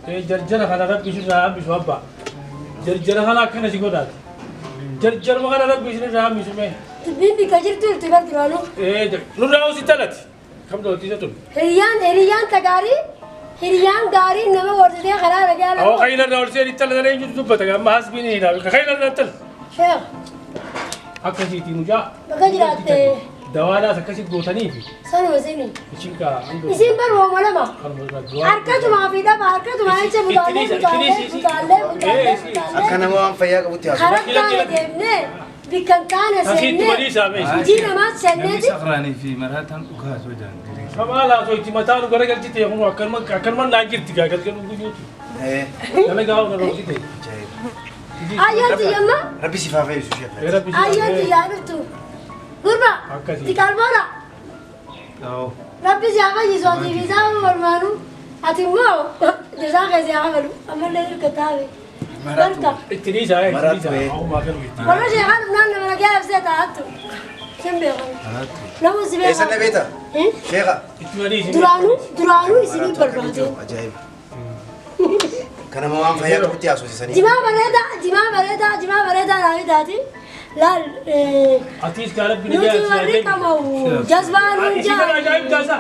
Jarjara kana Rabbi sirraa hambisu abbaa. Jarjara kana akkana si godhaati. Jarjaruma kana Rabbi sirraa hambisu mee. Dubbiin bikka jirtu jirti bar duraanuu. Nurraa hosi talati. Kam dootiisa tun. Hiriyyaan hiriyyaan ta gaarii hiriyyaan gaarii nama gorsitee karaa nagaa Awwa kayina irraa ol seeni tala tala eenyutu dubbata amma hasbiin hin hidhaa kayina irraa tala. Sheekh Akkasiiti mucaa. bakka jiraatte Dawaadhaas akkasi gootaniifi. Sanuma isin. Ishiin kaa hanga. Isin bar hooma lama. Kanuma irraa du'aa. Harkatumaa fi dhaba harkatumaa jecha butaallee butaallee butaallee butaallee Akka butaallee. nama waan fayyaa qabutti haasa'u. Karaa taane deemnee bikka hin taane Asitti seennee walii isaa meeshaa. hojii namaas Namni seenneeti. saqraanii fi maraataan dhugaa osoo jiran. Kamaa laatoo itti mataa nu garagalchite kun akkanuma akkanuma naan jirti gaa galgaluu guyyuuti. Dalagaa hunda roosite. Ayyoon tiyyamma Rabbi siif haa fayyisu sheekh. Rabbi si ayyoon tiyyaa dhuftu. Gurba Akkasii. ti qalboodha. Rabbi si haa fayyisu ati fi isaa walmaanu ati immoo jazaa kee si haa kafalu ammallee hirka taabe. Barka. Itti dhiisaa itti Maraatu dhiisaa. ee. Akkuma akkanuma itti. Warra sheekaa dhufnaan nama nagaa ibsee taa'attu. Sin beekamu. Namu si Eessa na beekamu. beekta? Sheekha. Itti dhiisi. Duraanuu duraanuu isinii barbaade. Ajaa'iba. Kan nama waan fayyaa qabutti haasofsiisanii. Jimaa bareedaa jimaa bareedaa jimaa bareedaa naa fitaati. Laal Atiis kaa Rabbi nuti nagaa si haa warri kennu. qamawu jazbaa nuun Isii kana jaa ajaa'ib taasa.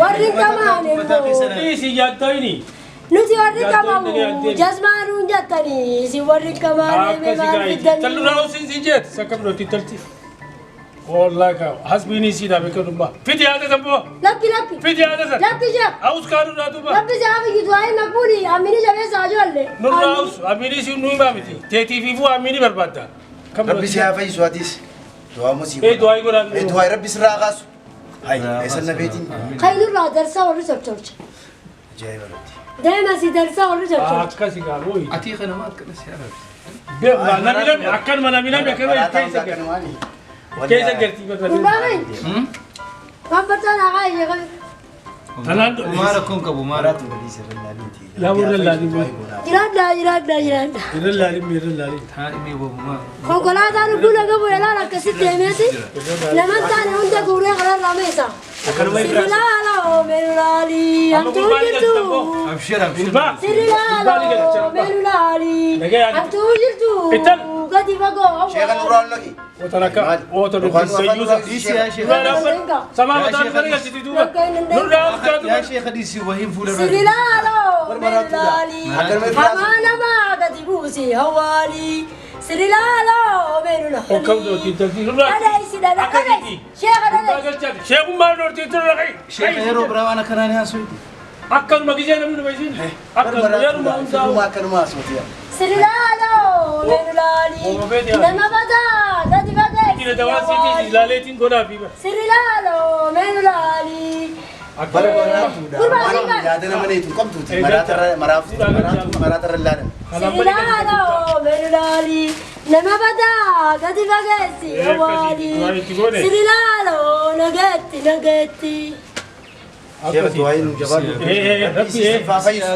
warri qamaan immoo Dhiisi yaaddooyini. nuti warri Yaaddoon qamawu dhaga'ee jazbaa nuun jettanii isin warri qamaan Akkasi maal gaa itti. fiddanii. Tallu raawusin si jeet. Sakka birootti talti. Wallahi kaa hasbiin isii dhabe kanuma. Fidi haadha san boo. Lakki lakki Fidi haadha san. lakki sheekh Awus kaanuu naa duuba. Rabbi si haa fayyisu waa'ee maqbuuni amini jabeessa ijoollee. Nurraa awus amiinii si nu himaa miti. Teetii fi fuu amiinii barbaadda. Kam Rabbi si haa fayyisu atis. Du'aa moo sii Ee du'aa godhaa. Ee du'aa Rabbi sirraa haa kaasu. Hay eessa na beetiin? Kaynurraa darsaa warri sochoocha. Ajaa'iba Rabbi. Deema si darsaa warri sochoocha. Akkasi gaa booyi. Atii kana maal akkana si arabsi? Beeku namni namni akkanuma namni namni akkanuma Maraataan keessa akkanuma galti. ni. Keessa galti barbaadde. Gurbaa keenya. Waan bartaa naa kaa'e sheekha. Tanaan Maa rakkoon qabu maa Maraatu gadii sirra laalinti. Yaa warra laalin boo. Jiraadhaa jiraadhaa jiraadhaa. Irra laalin irra laalin. Taa'imee bobumaa. Konkolaataan dhuguu laga bu'e laal akkasitti deemeeti. Naman taane hunda guuree karaarraa meesa. Akkanuma ibraa. Sirrilaaloo meelulaalii hamtuu jirtu. Abshir abshir. Gurbaa. Sirrilaaloo meelulaalii hamtuu jirtu. Ittal. Gadi fagoo. Sheekha nurraa ol naqi. Wata rakka wata dubbi sayyuusa. Dhiisi yaa sheekha. Samaa mataa nu garagalchiti duuba. Nurraa awus kaa duuba. Yaa sheekha dhiisi wahiin fuula irra. Sirrilaaloo meelulaalii hamaa namaa gadi buusi hawaalii. Sirrilaaloo meelulaalii. Okkam dootii talti nurraa. Dhadheessi dhadheessi. Sheekha dhadheessi. Sheekummaa dhoortii turre kai. Sheekha yeroo biraa waan akkanaa ni haasofti. Akkanuma gisee namni dhufe isin. Akkanuma yeruma hundaa. Firuma akkanuma haasofti. Sirrilaaloo meelulaalii nama badaa gadi Dina dawaa siitii fageessi. ilaaleetiin godhaa fi bara. Sirrilaaloo meelulaalii. Bara maraatuudha. Gurbaa Waan siin yaada nama neetu hin qabduuti. Maraatarra maraaf maraatu maraatarra laalan. Sirrilaaloo meelulaalii nama badaa gadi fageessi hawaalii. Sirrilaaloo nageetti nageetti. Sheekha du'aa nu jabaadhu. Rabbi Siif haa fayyisu.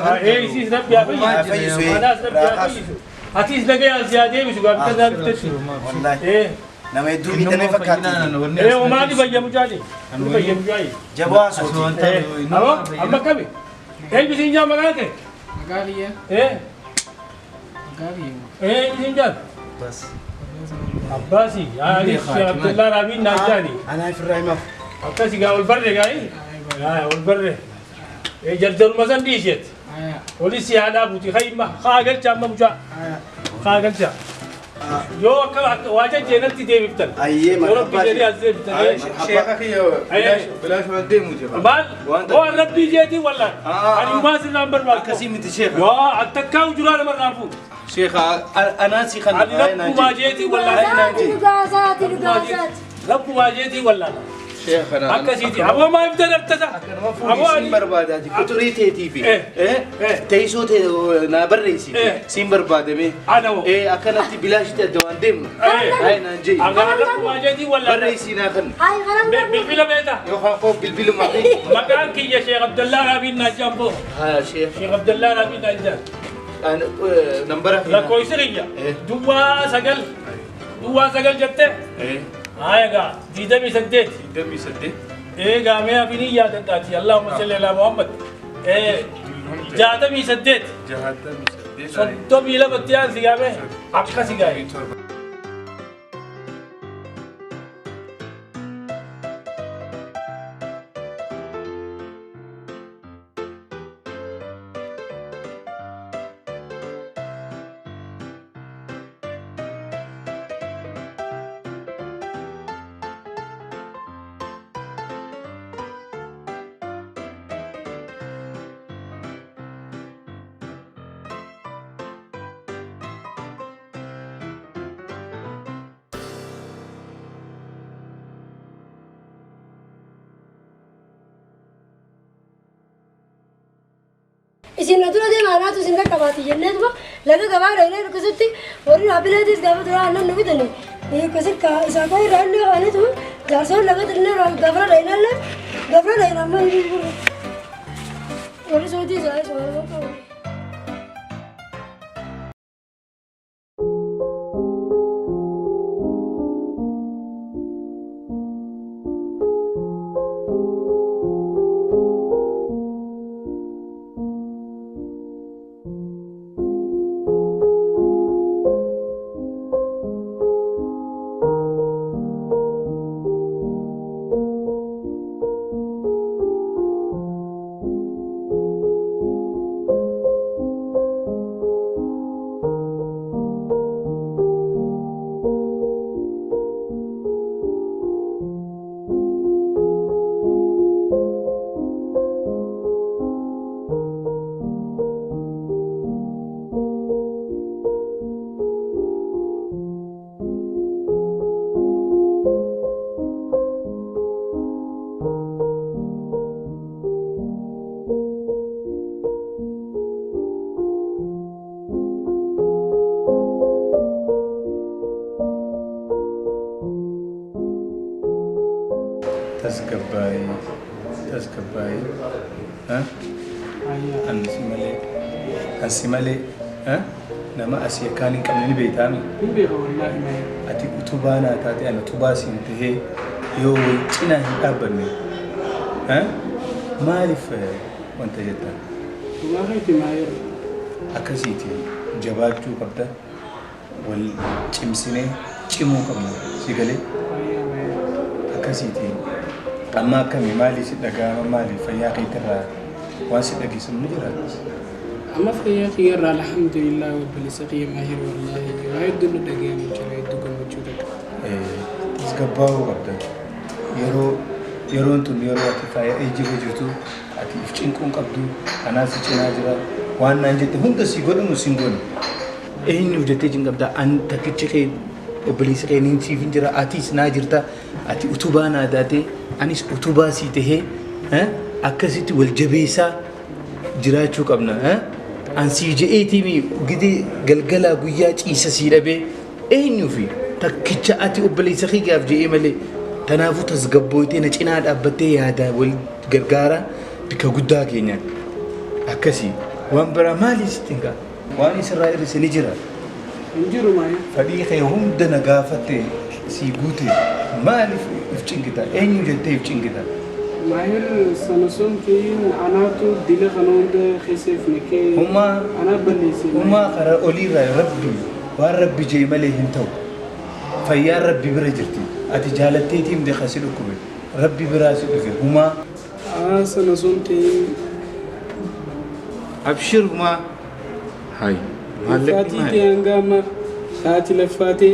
Isiis Rabbi haa Haa fayyisu. fayyisu. Manaas Rabbi haa fayyisu. Atiis nagayaan si haa deebisu gaafa tasaa bittetti. Wallaahi. Nama hedduu miidhamee fakkaatti. Maali fayya mucaati? Fayya mucaati. Jaboo haasofti. Awwa amma kami? Eenyu siin jaa maqaan kee? Maqaa kiyya. Maqaa kiyya. Eenyu siin jaa? Abbaasi. Anis Abdullaa Raabiin naan jaani. Anaa ifirraa himaaf. Akkasi gaa ol barre gaayi? Gaa ol barre. Jarjaruma san dhiiseet. Olis si haa dhaabuti hayma haa galcha amma mucaa. Haa galcha. Yoo akka waa jajjeenatti deebiftan. Ayyee Yoo Rabbi jedhee as deebiftan. Sheekha kiyya bilaash waan deemu jira. Maal? Waan Rabbii jeetii wallaan. Ani umaa sirraan barbaadu. Akkasii miti sheekha. Yoo attakkaa ujuraa namarraa fuudhu. Sheekha anaa si kan. Ani rabbumaa jeetii wallaan. Dhugaasaati dhugaasaati dhugaasaati. Rabbumaa jeetii wallaan. Sheekha kana. Akkasiiti. Aboo maaliif dadartasa? Akkanuma fuudhii siin barbaada. Quxurii teetii fi teessoo tee naa barreessi. Siin barbaadame. Ana hoo. Akkanatti bilaashitti adda waan deemnu. Hayi naan jee. Akkana rabbumaa jeetii wallaan. Barreessii naa kan. Hayi karam Bilbila beektaa? Yookaan koo bilbiluma. Maqaan kiyya Sheekh Abdallaa Raabiin Naajjaan boo. Haa sheekha. Sheekh Abdallaa Raabiin Naajjaan. Nambara. Lakkoofsi kiyya. Duwwaa sagal. Duwwaa sagal jettee? Haa egaa 28. 28. Egaa mee afinii yaadadhaati. Allahumma salli alaa Muhammad. 68. 68. 32tti aan sigaame akka sigaa'e. Isin na dura deemaa anaatu isin qaqqabaati jenneetuma laga gabaa dhaqnee akkasitti warri dhaabbileetis gaafa dura aannan nu bitani. Akkasitti isaa koo irraa illee kaanetuma jaarsoon laga illee gafra dhaqnallee gafra dhaqna amma warri suutii isaa isa qabu. Tasgabbaa'ee ansi malee nama asii akkaan hin qabne ni beektaami. Hin beeka wallaahi. Ati utubaa naa taate ani utubaa siin tahee yoo wal cinaa hin dhaabbanne maaliif wanta jettan? Dhugaa keeti maayir. Akkasiiti jabaachuu qabda wal cimsinee cimuu qabna si galee akkasiiti. Amma akkamii maalii si dhaga'ama maali fayyaa keetirraa waan si dhageessamu ni jira? Amma fayyaa kiyyarraa alhamdulillah obboleessa kiyya maahir wallaahi waa hedduu nu dhaga'amu jira hedduu gammachuu takka. Tasgabbaa'uu qabda. Yeroon tun yeroo ati faaya ejjiirra jirtu ati if cinquun qabdu anaas si cinaa jira waan naan jette hunda si godhamu sin godhu. Eenyuuf jettee jin qabda an takkichi kee obboleessi kee niin siif hin jira atis naa jirta ati utubaa naa taate anis utubaa sii tahee akkasitti wal jabeessaa jiraachuu qabna. An sii je'eetii gidee galgalaa guyyaa ciisa sii dhabee eenyuufi takkicha ati obboleessa kiyyaaf je'ee malee tanaafuu tasgabbooytee na cinaa dhaabbattee yaada wal gargaaraa bikka guddaa keenyaan akkasii waan biraa maalii sitti hin waan isirraa hir'ise ni jira. Hin jiru maayir. Fedhii kee hunda na gaafatte sii guute maaliif if cinqita eenyu jettee if cinqita? Maahir sana sun ta'in anaatu dila kana hunda keessa naqee anaa balleesse. Humaa karaa oliirraa rabbi waan rabbi jee malee hin ta'u. Fayyaan rabbi bira jirti. Ati jaalatteetii himte kasi dhukkube. Rabbi biraa si dhufe humaa. Sana sun ta'in. Abshir humaa. Hayi. Lafaatii ta'e hanga amma haati laffaatee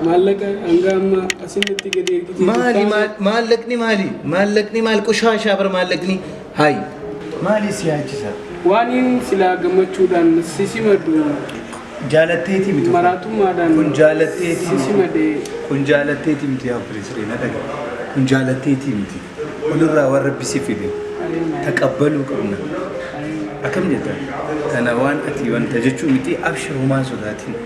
maallaqa hanga amma asinitti gadi ergitee. Maali maallaqni maali? Maallaqni maal qoshaashaa bara maallaqni hayi. Maali si yaachisa? Waan hin silaa gammachuudhaan si simadhu. Jaalatteetii miti. Maraatummaadhaan Kun jaalatteetii si simadhe. Kun jaalatteetii miti yaa obboleessa na dhaga. Kun jaalatteetii miti. Olirraa waan rabbi si fide. Taqabbaluu qabna. Akkam jetta? Kana waan ati wanta jechuu miti abshir humaa sodaatiin.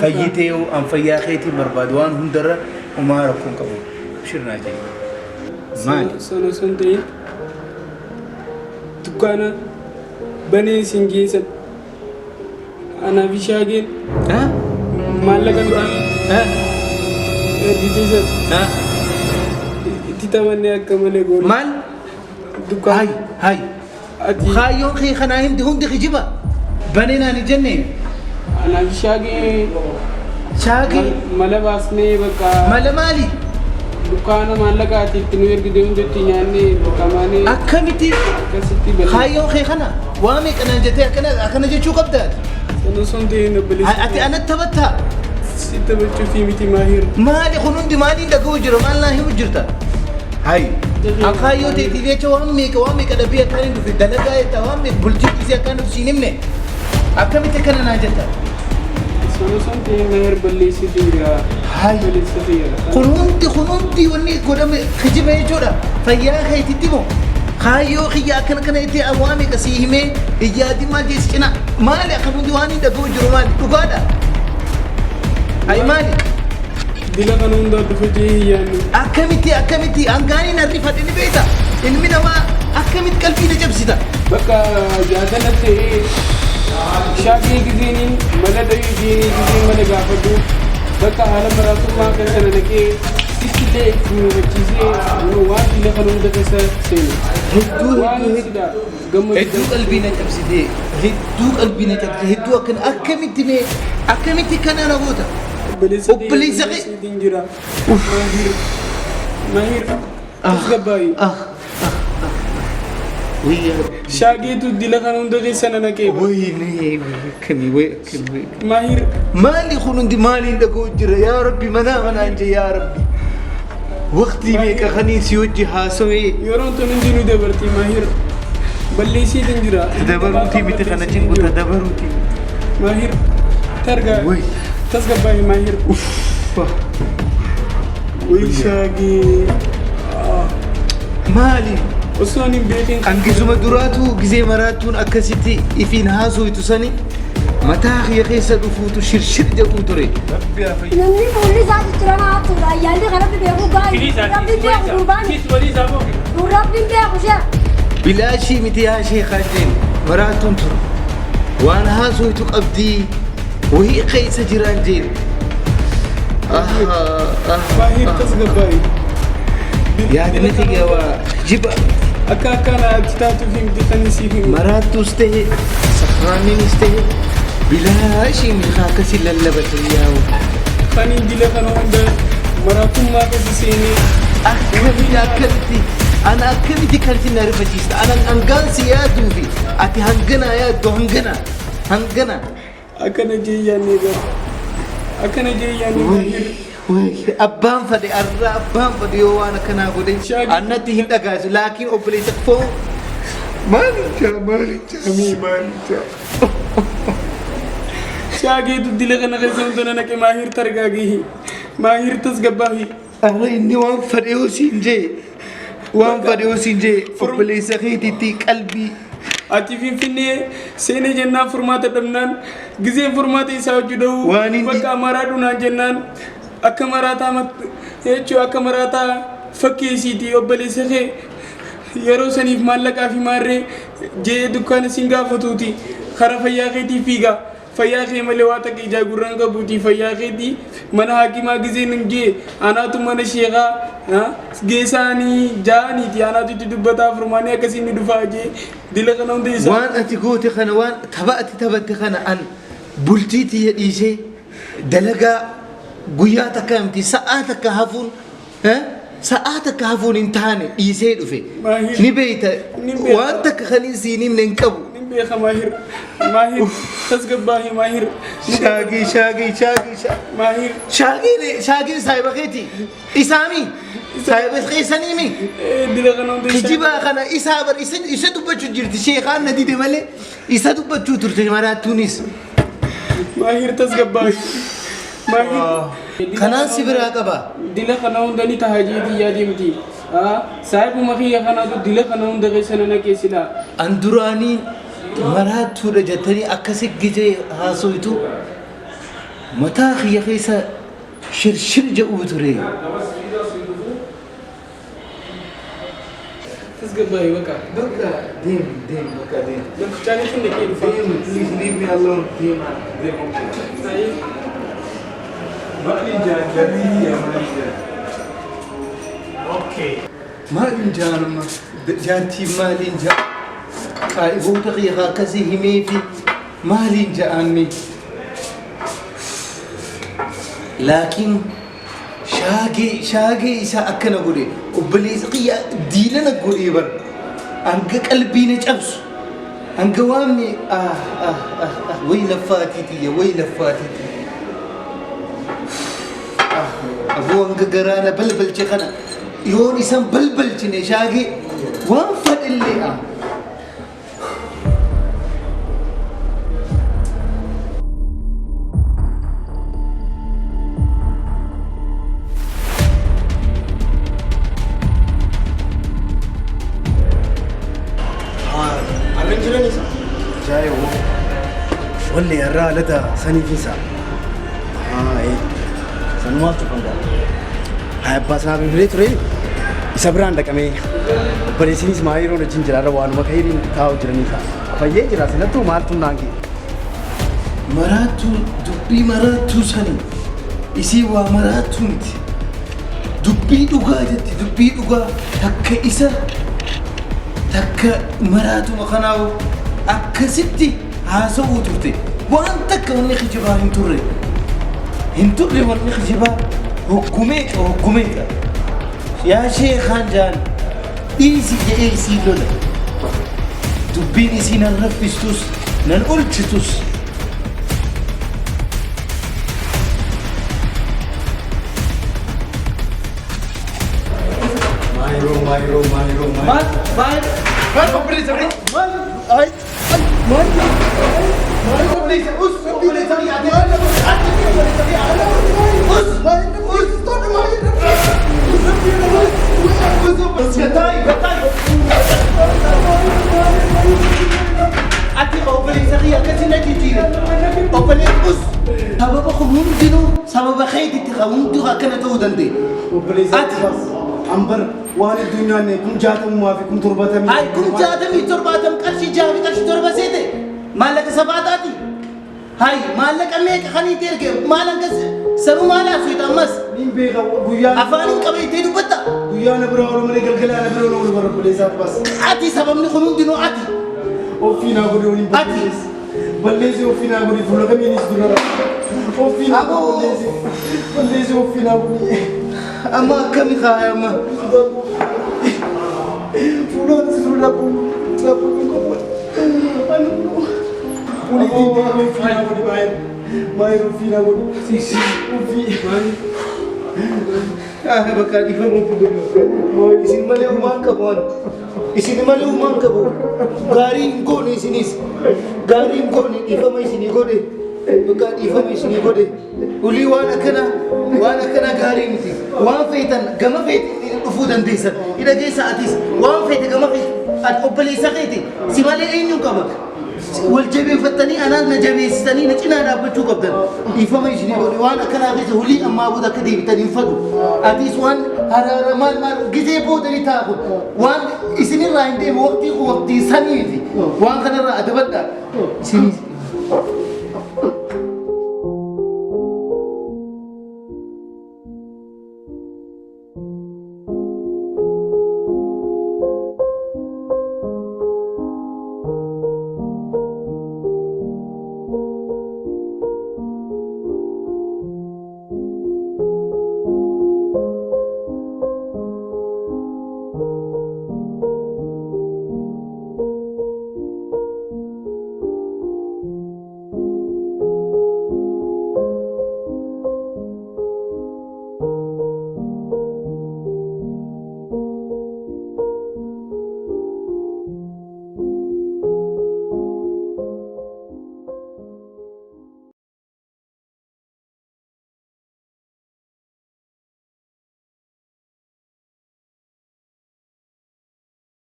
Fayyitee yoo an fayyaa keetiin barbaadu waan hundarra humaa rakkoon qabu. Abshir naa jee. Maali? Sana sun ta'in dukkaana banee isin geessan anaa fi shaageen maallaqa nuti ergitee san itti taphannee akka malee goone. Maal? Dukkaana. Hayi hayi. Kaayyoon kee kanaa himti hundi kijiba. Banee naan hin jenne. Anaaf shaagii Shaagii mala baasnee bakka mala maali? Dukkaana maallaqaati itti nu ergite hundatti nyaannee bakka maanee Akkamitti akkasitti balleessa. Kaayyoon kee kana waa meeqa naan jettee akkana akkana jechuu qabda ati? Sana osoo hin ta'in obboleessa. Ati anatti taphattaa? Si taphachuufi miti Maahir. Maali kun hundi maaliin dhaga'u jira maal naa himu jirta? Hayi. Akaayyoo teetiif jecha waan meeqa waan meeqa dhabbii akkaan hin dhufe dalagaa jetta waan meeqa bultii dhiisee akkaan dhufe siin himne. Akkamitti akkana naa jetta? Sana osoo hin ta'in Maahir balleessitu jira. Hayi. Balleessitu jira. Kun hundi kun hundi wanni godhame kijiba jechuudha. Fayyaa keetitti moo? Kaayyoo kiyya akkana kana jettee waan meeqa sii himee iyyaadii maal jees cina maali akka hundi waan hin dhaga'u jiru maali dhugaadha. Hayi maali? Dila kana hundaa dhufa jee hin yaadne. Akkamitti akkamitti hangaaniin arrifadhe ni beekta. Ilmi namaa akkamitti qalbii na cabsita. Bakka jaatana ta'ee shaakii gizeeniin mala dhayuu jeenii gizeen mala gaafadhu bakka haala maraatummaa keessa na naqee sitti illee itti hubachiisee waan dila kana hunda keessa seenu. Hedduu Waan hedduu sida gammachuu. Hedduu qalbii na cabsite. Hedduu qalbii na cabsite. Hedduu akkana akkamitti mee akkamitti kana na goota. Obboleessa kee. Obboleessa jira. Maahir. Maahir. Tasgabbaayi. Ah ah ah. Wayyaa. Shaageetu dila kana hunda keessa na naqee. Wayne akkamii way akkamii. Maahir. Maali kun hundi maaliin dhaga'u jira yaa Rabbi manaa manaan jee yaa Rabbi. Waqtii meeqa kaniin si wajji haasawee. Yeroon tun hundi nu dabarti Maahir. Balleessiitiin jira. Dabaruutii miti kana cinqu ta dabaruutii. Maahir. Targa. Way. Tasgabbaayi Maahir. Uffa. Way shaagee. Maali? Osoo hin beekin. Hangisuma duraatu gizee maraatuun akkasitti ifiin haasooytu sani mataa kiyya keessa dhufuutu shirshir jedhuu ture. Namni fuulli isaa jijjiiramaa hattuudha. Ayyaanni kan rabbi beeku gaa'ii. Rabbi beeku gurbaan. Rabbi beeku shee. Bilaashii miti yaa sheekaa jeen maraatuun tun waan haasooytu qabdii wahii keessa jiraan jeen. Maahir tasgabbaayi. Yaadni kiyya waa jiba. Akka akkana achi taatuuf himti kan siif himu. Maraattuus ta'e safraaniinis ta'e bilaashii miti akkasii lallabatan yaa'u. Kan hin dila kana hunda maraatummaa keessa seenee. Akkamitti akkamitti ana akkamitti kan isin na rifachiista ana hangaan si yaaduu fi ati hangana yaaddu hangana hangana. Akkana jee yaadne bara. Akkana jee yaadne Maahir. Abbaan fadhe arra abbaan fadhe yoo waan akkanaa godhe annatti hin dhagaasu laakiin obboleessa koo maalicha maalicha mii maalicha. Shaageetu dila kana keessa hunda na naqe Maahir targaagihi. Maahir tasgabbaahi. Arra inni waan fadhe yoo siin jee waan fadhe yoo siin jee obboleessa keetiitti qalbii. Ati Finfinnee seenee jennaan furmaata dhabnaan gizeen furmaata isaa hojii dha'u Waan inni- bakka amaaraa dhunaan jennaan akka maraataa jechuu akka maraataa fakkeessiiti obboleessa kee yeroo saniif maallaqaa fi maarree jee dukkaana siin gaafatuuti kara fayyaa keetii fiiga fayyaa kee malee waa takka ijaa gurraan qabuuti fayyaa keetii mana hakimaa gizeen hin jee anaatu mana sheekaa geessaanii jaaniiti anaatu itti dubbataa furmaanii akkasiin ni dhufaa jee dila kana hunda isaa. Waan ati goote kana waan tapha ati taphatte kana an bultii tiyya dhiisee dalagaa guyyaa takka miti sa'aa takka hafuun sa'aa takka hafuun hin taane dhiisee dhufe. Maahir. Ni beeyta Ni beeka. waan takka kan hin siin himne hin qabu. Ni beeka Maahir. Maahir tasgabbaahi Maahir. Shaagii shaagii shaagii shaagii. Maahir. Shaagiin shaagiin saahiba keeti. Isaami. Saahiba keessaniimi. Dila kana hunda isaa. Kijibaa kana isaa bar isa isa dubbachuu jirti sheekaan na dide malee isa dubbachuu turte maraattuunis. Maahir tasgabbaahi. Maahir. Kanaan si biraa qaba. Dila kana hunda ni taha jeetii yaadee miti. Saahibuma kiyya kanaatu dila kana hunda keessa na naqee silaa. An duraanii maraattuudha jettanii akkasi gizee haasoytu mataa kiyya keessa shirshir jedhuu ture. Tasgabbaahi bakka. Bakka deem deem bakka deem. Bakka chaanitti naqee dhufa. Deem please leave me alone deem deem. Maali jaan jarri maali jaan. Okay. Maaliin jaan amma jaartii maaliin jaan. Qaa'iboota kiyya akkasii himee fi maaliin ja'aanni. Laakiin shaagee shaagee isaa akkana godhe obboleessa kiyya diilana godhee bar hanga qalbii na cabsu hanga waamni ah ah ah ah way laffaatii tiyya way laffaatii tiyya. Aboo hanga garaa na balbalche kana yoon isan balbalchine shaagee waan fadhillee ah. Arran jiran isa? Jaayoo walli irraa alata saniif isa. Haa sanumaaf cufan gaa. Haa abbaa sanaa bilbilee ture isa biraan dhaqamee obboleessinis maayiroon wajjin jira irra waanuma kayiriin taa'u jiranii ta'a. Fayyee jira sanattuu maaltu naan kee. Maraattuu dubbii maraattuu sani isii waa maraattuu miti. Dubbii dhugaa jetti dubbii dhugaa takka isa takka maraatuma kanaawu akkasitti haasa'uu turte. Waan takka wanni kijibaa hin turre. Hin turre wanni kijibaa hoggumeeqa hoggumeeqa. Yaa sheekaan jaan dhiisi jedhee isii lola. Dubbiin isii nan raffistus nan olchitus. Maayiroo maayiroo maayiroo Maal maal maal obboleessa maal ay ay maal maal obboleessa us obboleessa maal us us us gatai gatai ati obboleessa kiyya akkasii na jijjiire obboleessa us sababa kun hundinuu sababa keetitti ka hunduu akkana ta'uu danda'e. Obboleessa Ati. Ambar waan hedduu nyaanne kun jaatamumaa fi kun torbatamii. Ay kun jaatamii torbaatam qarshii jaha fi qarshii torba seete maallaqa safaataati. Hay maallaqa meeqa kan itti erge maal hangas sanuu maal haasofta ammas Niin beeka guyyaa afaan hin qabeettee dubbatta. guyyaa na bira oolu malee galgala na bira oolu bara obboleessa Abbaas. Ati sababni kun hundinuu ati. Ofii naa godhe waliin Ati. balleessi. Balleessi ofii naa godhe fuula kamiinis dura rafa. Ofii naa Aboo. balleessi. Balleessi ofii naa godhe. Amma akkami kaaya amma. Fuulaan dura dhabu. Dhabu hin qabu. Ofii naa godhe baay'ee. Baay'ee ofii naa godhe. Ofii. Ah bakka dhiifama godhe. Isin malee uumaan qabu ani. Isin malee uumaan qabu. Gaarii hin goone isinis. Gaarii hin goone dhiifama isinii godhe. Bakka dhiifama isinii godhe. Ulii waan akkana gaarii miti. Waan feetan gama feete dhufuu dandeessan. Hidha keessa atis waan feete gama feete ati obboleessa keeti si malee eenyuun qaba. Wal jabeeffattanii anaan na jabeessitanii na cinaa dhaabbachuu qabdan. Dhiifama isinii godhe waan akkanaa keessa hulii ammaa booda akka deebitan hin fadhu. Atis waan haraara maal maal gizee booda ni ta'a kun waan isinirraa hin deemu waqtii kun waqtii saniiti. Waan kanarraa adabadha. Isinis.